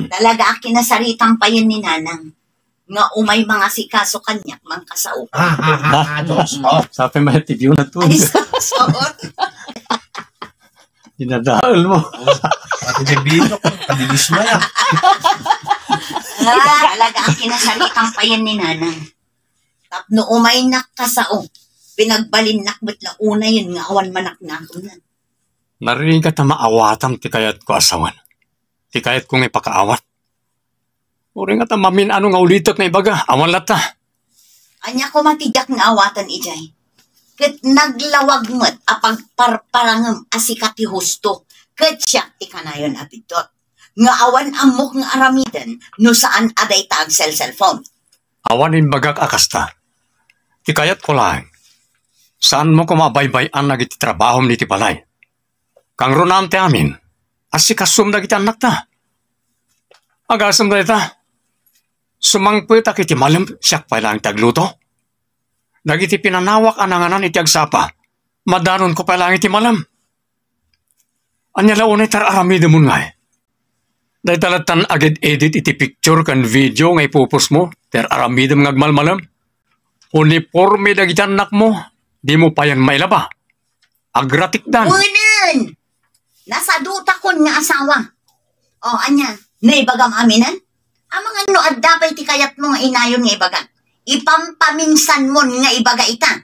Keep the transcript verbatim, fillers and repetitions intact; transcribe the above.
Talaga a kinasaritam payen ni Nanang nga umay mangasikaso kaniak mangkasao. Ah, ah, ah, ah, Diyos, oh. Sa akin may tibiyo na to. Ay, sorry. Dinadaal mo. Pati di bino, padilis na yan. Ah, talaga a kinasaritam payen ni Nanang. Tapno umay nakasao, pinagbalinnak met la unayen nga awan manaknakemna. Narigat a maawatam ti kayatko a sawen. Ti kayatko nga ipakaawat. Uray nga ta mamin-ano nga ulitek nga ibaga, awan latta. Ania koma ti diak nga awatan idiay? Ket naglawag met a pagparparangem a sika ti husto, ket siak ti kanayon a biddut. Nga awan ammok nga aramiden no saan a dayta agselselfon. Awan imbagak a kasta. Ti kayatko laeng, saanmo koma a baybay-an dagiti trabahom iti balay. Kangrunam ti amin, asikasom dagiti annakta. Agasem dayta, sumangpetak iti malem, siak pay laeng ti agluto. Dagiti pinanawak a nanganan iti agsapa, madanonko pay laeng iti malem. Ania la unay ti ar-aramidemon ngay? Dayta lattan aged-edit iti picture ken video nga ipupos mo, ti ar-aramidem nga agmalmalem. Uniporme dagiti annakmo, dimo payen mailaba. Agratikdan. Unen! Nasadutakon nga asawa. O, ania, naibagam aminen? Amangan no adda pay ti kayatmo nga inayon nga ibaga. Ipampaminsanmon nga ibaga ita.